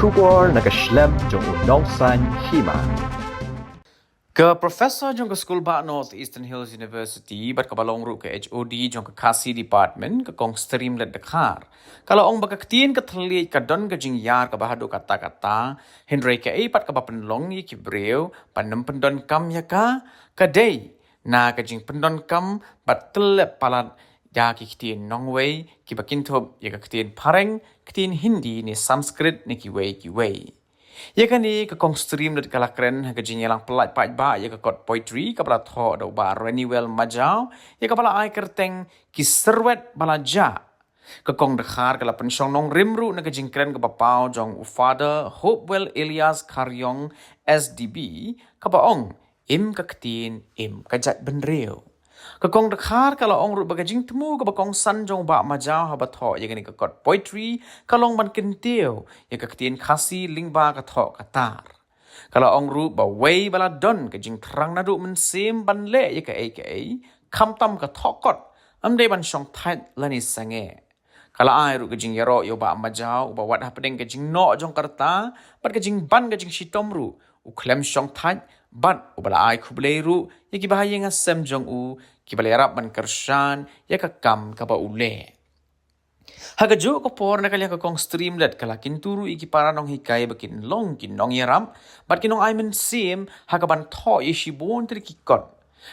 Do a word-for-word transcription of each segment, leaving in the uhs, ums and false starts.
Khubor na ka shlem jong u nongsaiñ hima. Ka professor jong ka skul bah North Eastern Hills University bad kaba long ruh ka H O D jong ka Khasi Department, ka Kong Streamlet Dkhar, ka la ong ba ka ktien ka thylliej ka don ka jingïar kaba haduh katta katta, hynrei kaei pat kaba pynlong ïa ki briew ban ym pyndonkam ïa ka, ka dei na ka jingpyndonkam bad tyllep palat ïa ki ktien nongwei kiba kynthup ïa ka ktien phareng, ktien Hindi ne Sanskrit ne kiwei kiwei. Ïa kane ka Kong Streamlet ka la kren ha ka jingïalang pyllait paidbah ïa ka kot poetry kaba la thoh da u bah Reniwell Majaw, ïa kaba la ai kyrteng Ki Syrwet ba la jah. Ka Kong Dkhar ka la pynshong nongrim ruh na ka jingkren kaba paw jong u Father Hopewell Elias Kharjong S D B, kaba ong, im ka ktien, im ka jaitbynriew. Ka Kong Dkhar ka la ong ruh ba ka jingthmu kaba kongsan jong u bah Majaw haba thoh ïa kane ka kot poetry ka long ban kyntiew ïa ka ktien Khasi lyngba ka thoh ka tar. Ka la ong ruh ba wei ba la don ka jingthrang naduh mynsiem ban leh ïa kaei kaei, khamtam ka thoh kot, ym dei ban shong thait lane sangeh. Ka la ai ruh ka jingïaroh ïa u bah Majaw, uba wat hapdeng ka jingnoh jong ka rta bad ka jingban ka jingshitom ruh u khlem shong thait, bad uba la ai khublei ruh ïa kiba ha ïing ha sem jong u kiba la ïarap ban kyrshan ïa ka kam kaba u leh. Ha kajuh ka por, na ka liang ka Kong Streamlet ka la kyntu ruh ïa ki para nonghikai ba kin long ki nongïarap bad ki nongai mynsiem ha kaban thoh ïa shibun tylli ki kot.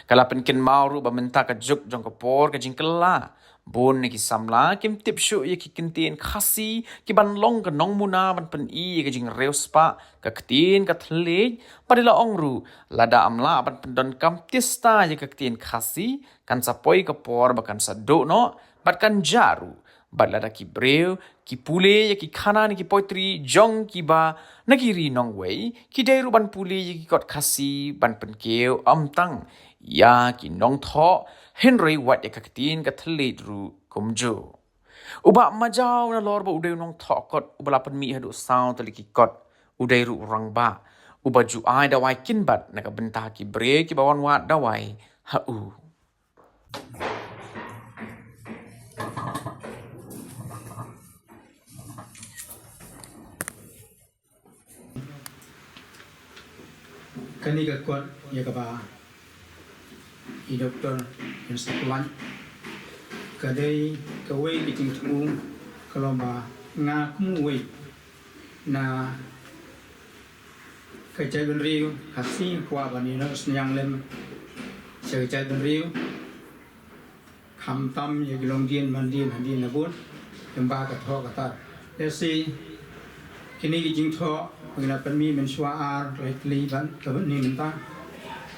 Ka la pynkynmaw ruh ba mynta ka juk jong ka por ka jingkylla, bun na ki samla kim tip shuh ïa ki ktien Khasi kiban long ka nongmuna ban pyni ïa ka jingriewspah, ka ktien ka thylliej, bad i la ong ruh lada ym lah ban pyndonkam tista ïa ka ktien Khasi, kan sa poi ka por ba kan sa duh noh bad kan jah ruh. Bad lada ki briew ki pule ïa ki khana ne ki poetry jong kiba na ki ri nongwei, ki dei ruh ban pule ïa ki kot Khasi ban pynkiew ym tang ïa ki nongthoh, hynrei wat ïa ka ktien ka thylliej ruh kumjuh. U bah Majaw, nalor ba u dei u nongthoh kot uba la pynmih haduh saw tylli ki kot, u dei ruh u rangbah uba ju ai dawai kynbat na ka bynta ki briew kiba wan wad dawai ha u. Kane ka kot ïa kaba i Doktor Vincent Kulan, ka dei kawei ka jingthmu ka long ba nga kum uwei na ka jaitbynriew Khasi kwah ban ïa sniang lem sha ka jaitbynriew, khamtam ïa ki longdien mandien hadien labud, lyngba ka thoh ka tar. Lehse kine ki jingthoh ba ngi la pynmih mynshuwa ar lai tylli bad kaba mynta,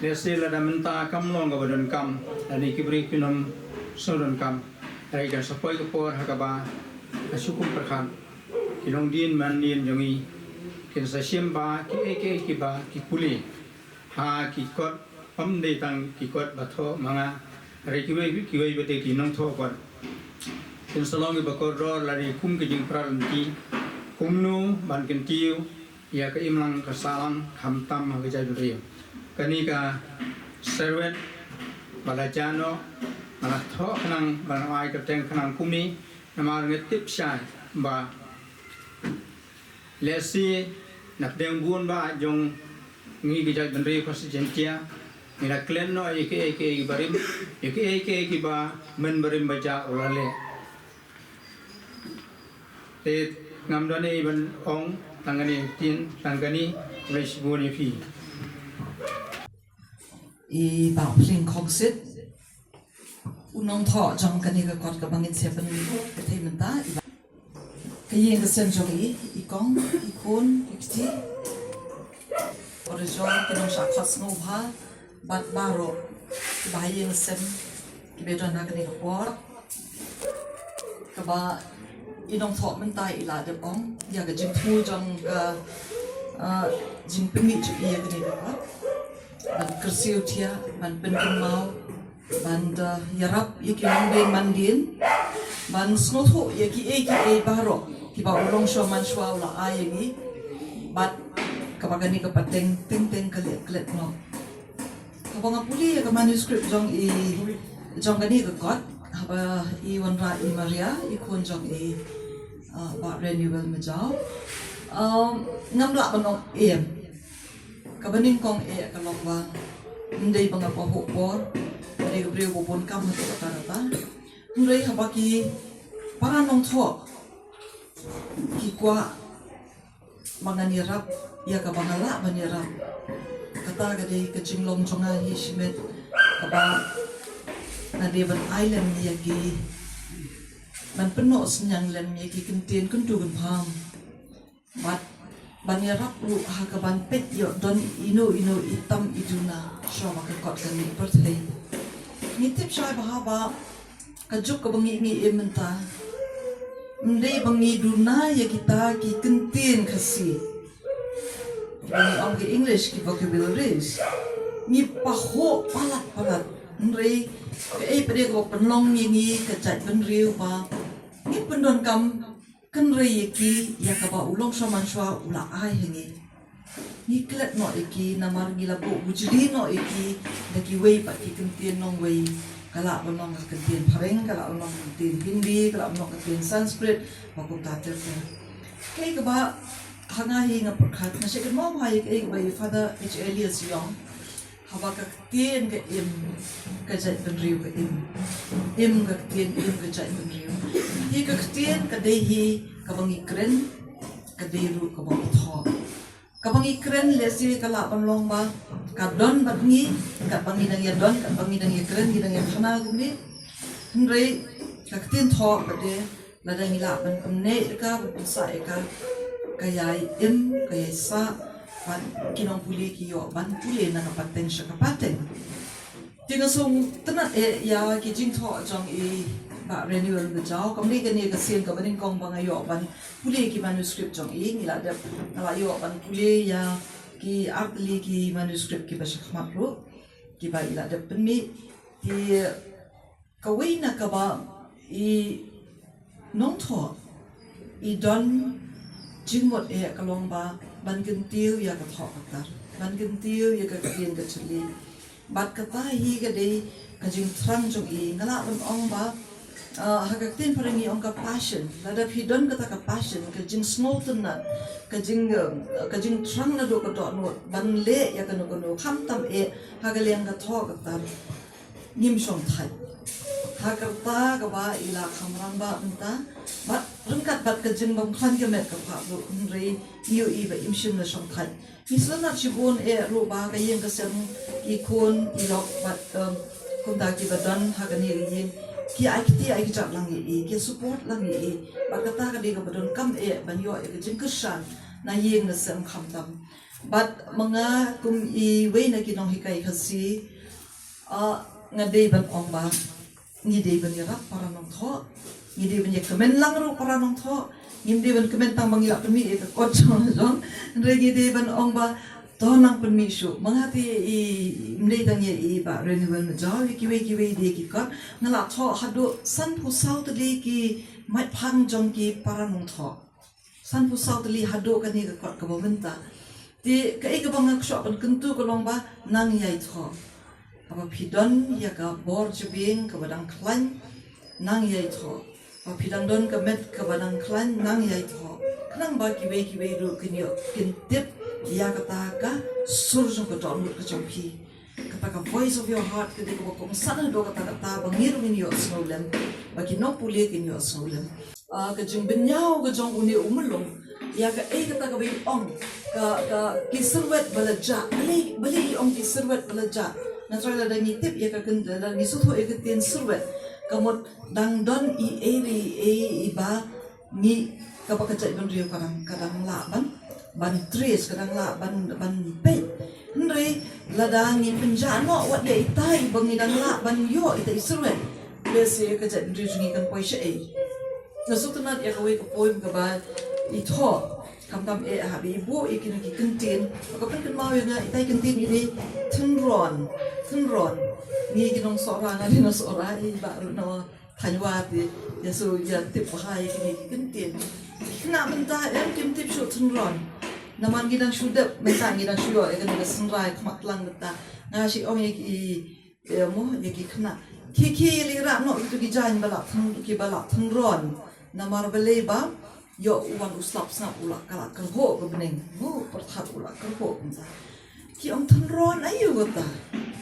lehse lada mynta kam long kaba donkam, lane ki briew kim sngewdonkam, hynrei kan sa poi ka por ha kaba, ha shukum pyrkhat, ki longdien mandien jong ngi kin sa shim ba kiei kiei kiba ki pule ha ki kot, ym dei tang ki kot ba thoh ma nga, hynrei kiwei kiwei pat de ki nongthoh kot kin sa long kiba kordor lane kum ka jingpyrkhat lynti kumno ban kyntiew ïa ka imlang ka sahlang khamtam ha ka jaitbynriew. Kane ka Syrwet ba la jah noh, ba la thoh khnang, ba la ai kyrteng khnang kumne, namar nga tip shai ba lehse na pdeng bun bah jong ngi ki jaitbynriew Khasi Jaiñtia ngi la klet noh ïa kiei kiei kiba rim, ïa kiei kiei kiba mynbarim ba jah u la leh. Te ngam don ei ban ong tang kane, ktien tang kane. Khublei shibun ïa phi. I Bah Pring Khongsit, u nongthoh jong kane ka kot kaba ngin sa pynmih ka thei mynta, i Bah. Ka ïing ka sem jong i, i kong, i khun, i kti, u da jong ki nongshah khot sngewbha bad baroh kiba ha ïing sem kiba don ha kane ka por. Kaba i nongthoh mynta i la dep ong ïa ka jingthmu jong ka, ah, jingpynmih jong i ïa kane ka kot. Ban kyrsiew thiah, ban pynkynmaw, ban da ïarap ïa ki longdien mandien, ban sngewthuh ïa kiei kiei baroh kiba u longshuwa manshuwa u la ai ïa ngi. Bad kaba kane ka pateng teng teng ka leh klet noh. Haba nga pule ïa ka manuscript jong i, jong kane ka kot, haba i wanrah i Maria, i khun jong i, ah, Bah Reniwell Majaw, Um, ngam lah ban ong em. Kaba nyngkong eh ka long ba ym dei ba nga pahuh por, nga dei ka briew ba bun kam ha kata kata. Hynrei haba ki para nongthoh ki kwah ba ngan ïarap ïa kaba nga lah ban ïarap, kata ka dei ka jinglong jong nga hi shimet, kaba nga dei ban ai lem ïa ki, ban pynnoh synñiang lem ïa ki kyntien kyntu kynpham. Bad ban ïarap ruh ha kaban peit ïoh don ino ino i tam i duna shuwa ba ka kot kan mih pyrthei. Ngi tip shai bha ba ka juk kaba ngi, ngi im mynta, ym dei ba ngi duna ïa kita ki kyntien Khasi, ba ngi ong ka English ki vocabularies. Ngi pahuh palat palat, hynrei kaei pat de kaba pynlong ïa ngi ka jaitbynriew ba ngim pyndonkam kynrei ïa ki ïa kaba u longshuwa manshuwa u la ai ha ngi. Ngi klet noh ïa ki namar ngi la buh bujli noh ïa ki da kiwei pat ki kyntien nongwei. Ka lah ban long ka kyntien phareng, ka lah ban long ka kyntien Hindi, ka lah ban long ka kyntien Sanskrit, ba kumta ter ter. Kaei kaba ha nga hi nga pyrkhat, nga shait kynmaw bha ïa kaei kaba i Father H. Elias i ong. Haba ka ktien ka im, ka jaitbynriew ka im. Im ka ktien, im ka jaitbynriew. Hi ka ktien ka dei hi kaba ngi kren, ka dei ruh kaba ngi thoh. Kaba ngi kren lehse ka lah ban long ba ka don bad ngi, katba ngi dang ïa don, katba ngi dang ïa kren, ngi dang ïa khana kumne. Hynrei ka ktien thoh ka dei, lada ngi lah ban pynneh ïa ka, ban pynsah ïa ka, ka ïai im, ka ïai sah, bad ki nongpule ki ïoh ban pule na ka pateng sha ka pateng. Te nga sngewtynnat eh ïa ki jingthoh jong i Bah Renewal Majaw, kam dei kane ka sien kaba nyngkong ba nga ïoh ban pule ki manuscript jong i, ngi la dep, nga la ïoh ban pule ïa ki artylli ki manuscript kiba sha khmat ruh, kiba i la dep pynmih. Te kawei na kaba i nongthoh i don jingmut eh ka long ba ban kyntiew ïa ka thoh ka tar, ban kyntiew ïa ka ktien ka thylliej. Bad kata hi ka dei ka jingthrang jong i, nga lah ban ong ba, ah, ha ka ktien phareng i ong ka passion. Lada phi don kata ka passion, ka jingsngewtynnat, ka jing, ah, ka jingthrang naduh ka dohnud ban leh ïa kano kano, khamtam eh ha ka liang ka thoh ka tar, ngim shongthait. Ha ka rta kaba i la kham rangbah mynta, bad ryngkat bad ka jingbymkhlaiñ ka met ka phad ruh, hynrei ngi ïohi ba im shym la shongthait. Ngi sngewtynnat shibun eh ruh ba ka ïing ka sem ki khun i lok bad, um, kumta kiba don ha kane ka ïing ki ai kti ai kjat lang ïa i, ki support lang ïa i. Bad kata ka dei kaba donkam eh ban ïoh ïa ka jingkyrshan na ïing na sem khamtam. Bad ma nga kum iwei na ki nonghikai Khasi, ah, nga dei ban ong ba ngi dei ban ïarap para nongthoh, ngi dei ban ïakmen lang ruh para nongthoh. Ngim dei ban kmen tang ba ngi la pynmih ïa ka kot jong la jong, hynrei ngi dei ban ong ba to nang pynmih shuh. Ma nga te i, ym dei tang ïa i Bah Renewal Majaw, ïa kiwei kiwei de ki kot, nga la thoh haduh sanphew saw tylli ki maitphang jong ki para nongthoh. Sanphew saw tylli haduh kane ka kot kaba mynta. Te kaei kaba nga kwah ban kyntu ka long ba nang ïai thoh. Haba phi don ïa ka bor jabieng kaba dang khlaiñ, nang ïai thoh. Haba phi dang don ka met kaba dang khlaiñ, nang ïai thoh. Khnang ba kiwei kiwei ruh kin ïoh kin tip ïa kata ka sur jong ka dohnud ka jong phi. Kata ka voice of your heart ka dei kaba kongsan haduh katta katta ba ngi ruh ngin ïohsngew lem, ba ki nongpule kin ïohsngew lem. Ah, ka jingbynñiaw ka jong une u myllung ïa kaei kata kaba i ong ka, ka ki syrwet ba la jah. Balei, balei i ong ki syrwet ba la jah? Nga trai lada ngi tip ïa ka kyn-, lada ngi sngewthuh ïa ka ktien syrwet, ka mut dang don i ei re i ei iba ngi, kaba ka jaitbynriew ka dang, ka dang lah ban, ban trace, ka dang lah ban, ban peit. Hynrei lada ngi pynjah noh wat ïa ita iba ngi dang lah ban ïoh, ita i syrwet, lehse ka jaitbynriew jong ngi kan poi shaei. Nga sngewtynnat ïa kawei ka poem kaba i thoh, khamtam eh haba i buh ïa kine ki kyntien, ka pynkynmaw ïa nga ita i kyntien i dei Tynron, Tynron. Ngi ki nong Sohra, nga dei nong Sohra, i Bah ruh na Thaiñ Wah te ïa shu ïa tip bha ïa kine ki kyntien. Khynnah mynta em kim tip shuh Tynron. Namar ngi dang shu dep mynta, ngi dang shu ïoh ïa kane ka synrai khmat lang mynta. Nga shu ong ïa ki, ïa mo, ïa ki khynnah, khie khie ïa leit rah noh kito ki jaiñ ba lah Tyn-, kiba lah Tynron. Namar balei ba Ïoh u wan u slap sngap u la ka la kyrhoh ka bneng. Mo pyrthat u la kyrhoh kumta. Ki ong tynron aïu kata.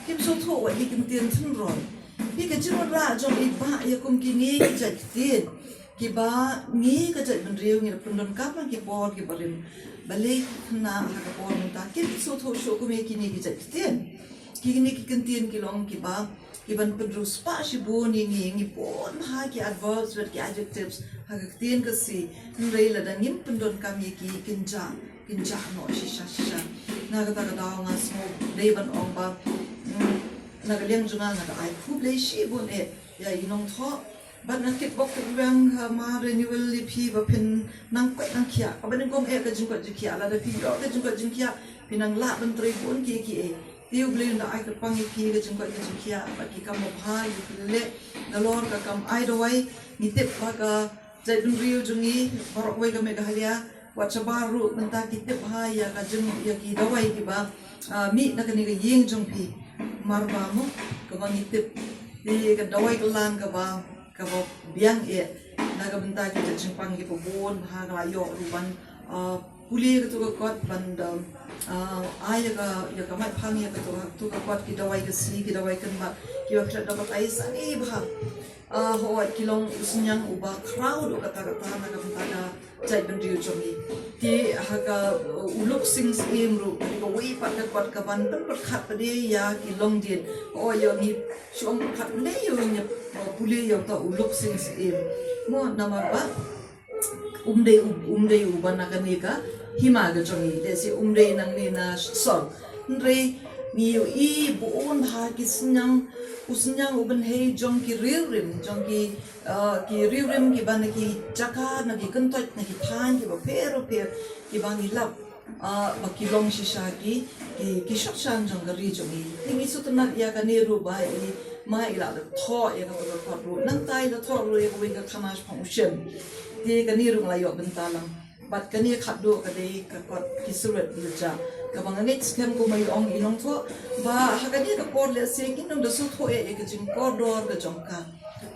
Kim sngewthuh wat ki kyntien tynron. Phi ka jingwanrah jong i Bah ïa kum kine ki jait ktien. Kiba ngi ka jaitbynriew ngi la pyndonkam ha ki por kiba rim. Balei ki khynnah ha ka por mynta kim sngewthuh shuh kum ïa kine ki jait ktien. Kine ki kyntien ki long kiba ki ban pynriewspah shibun ïa ngi, ngi bun bha ki adverbs bad ki adjectives ha ka ktien Khasi. Hynrei lada ngim pyndonkam ïa ki kin jah, kin jah noh shisha shisha. Na kata ka daw nga sngew dei ban ong ba, mm, na ka liang jong nga nga da ai khublei shibun eh ïa i Nongthoh. Bad nga kit bok kit weng ha Ma Renewal ïa phi ba phin nang koit nang khiah. Kaba nyngkong eh ka jingkoit jingkhiah, lada phi ïoh ka jingkoit jingkhiah phi nang lah ban trei bun kiei kiei. Te U Blei un da ai kyrpang ïa phi ka jingkoit ka jingkhiah bad ki kam babha ïa phi leh nalor ka kam ai dawai. Ngi tip ba ka jaitbynriew jong ngi baroh kawei ka Meghalaya, wat shabar ruh mynta ki tip bha ïa ka jing, ïa ki dawai kiba, ah, mih na kane ka ïing jong phi. Mar ba mo kaba ngi tip ïa ka dawai ka lan kaba, kaba biang eh na ka bynta ki jingpang kiba bun bha. Ka la ïoh ruh ban, ah, pule katu ka kot ban da, ah, ai ïa ka, ïa ka maiphang ïa katu, katu ka kot, ki dawai Khasi, ki dawai kynbat kiba phi la da batai sani bha. Ah, hooid, ki long u synñiang uba khraw duh katta katta na ka bynta ka jaitbynriew jong ngi. Te ha ka, uh, u Luk Sing Syiem ruh ka dei kawei pat ka kot kaban pynpyrkhat pat ïa ki longdien. Hooid, ïa ngi shu ong pyrkhat ne ïa ngi, uh, pule ïa uta u Luk Sing Syiem. Mo namar ba um dei u, um dei uba na kane ka hima ka jong ngi. Te shi um dei nangne na sor. Hynrei ngi ïohi bun bha ki synñiang, u synñiang u bynhei jong ki riewrim, jong ki, uh, ki riewrim kiba na ki jaka, na ki kyntoit, na ki thaiñ kiba pher bapher kiba ngi lap, uh, ba ki long shisha ki, ki, ki shot shan jong ka ri jong ngi. Te ngi sngewtynnat ïa kane ruh ba i Ma i la thoh ïa kata ka kot ruh. Nangta i la thoh ruh ïa kawei ka khana shaphang u shem. Te kane ruh nga la ïoh bynta lang. Bad kane khatduh ka dei ka kot Ki Syrwet Ba La Jah, kaba nga ngeit skhem kum i ong i Nongthoh ba ha kane ka por lehse kin ym da sngewthuh eh ïa ka jingkordor ka jong ka.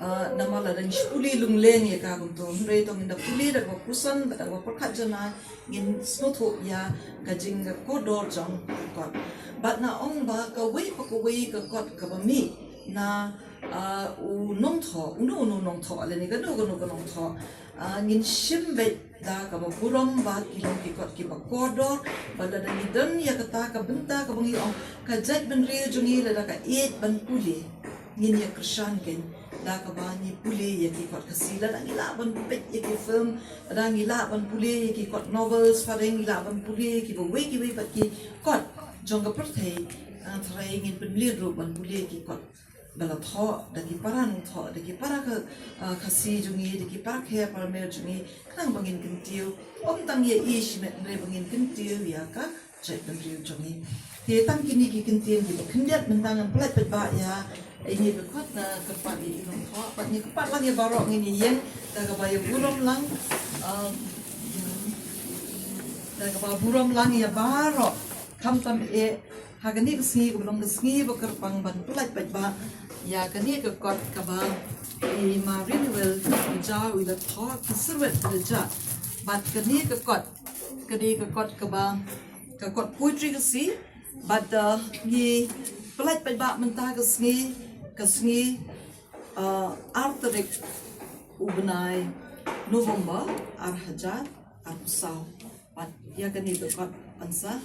Ah, namar lada ngi shu pule lyngleng ïa ka kumto, hynrei to ngin da pule da kaba pyrshang bad da kaba pyrkhat janai ngin sngewthuh ïa ka jingkordor jong ka kot. Bad nga ong ba kawei pa kawei ka kot kaba mih na, ah, u Nongthoh, uno uno u Nongthoh lane kano kano ka Nongthoh. Ah, ngin shim beit da kaba burom ba ki long ki kot kiba kordor, ba lada ngi don ïa kata ka bynta kaba ngi ong ka jaitbynriew jong ngi lada ka ïeit ban pule, ngin ïa kyrshan keiñ da kaba ngi pule ïa ki kot Khasi. Lada ngi lah ban peit ïa ki film, lada ngi lah ban pule ïa ki kot novels, lada ngi lah ban pule ïa kiwei kiwei pat ki kot jong ka pyrthei, ah, tharai ngin pynmlien ruh ban pule ïa ki kot ba la thoh da ki para Nongthoh, da ki para ka, ah, Khasi jong ngi, da ki para Khmer, para Mer jong ngi, khnang ba ngin kyntiew ym tang ïa i shimet hynrei ba ngin kyntiew ïa ka jaitbynriew jong ngi. Te tang kine ki kyntien kiba khyndiat mynta ngan pyllait paidbah ïa ine i kot, nga kyrpad ïa i Nongthoh bad nga kyrpad lang ïa baroh, ngin ïeng da kaba ïa burom lang, um, da kaba burom lang ïa baroh. Khamtam eh ha kane ka sngi kaba long ka sngi ba kyrpang ban pyllait paidbah ïa kane ka kot kaba i Ma Renewal Jaw i la thoh, Ki Syrwet Ba La Jah. Bad kane ka kot ka dei ka kot kaba, ka kot poetry Khasi. Bad, uh, ngi pyllait paidbah mynta ka sngi, ka sngi, uh, ar tarik u bnai November ar hajar arphew saw. Bad ïa kane ka kot yn sa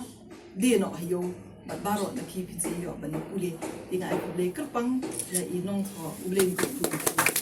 die noh ha ïew bad baroh na ki phi sa ïoh ban pule. Te nga ai khublei kyrpang ïa i Nongthoh, U Blei un kyrkhu.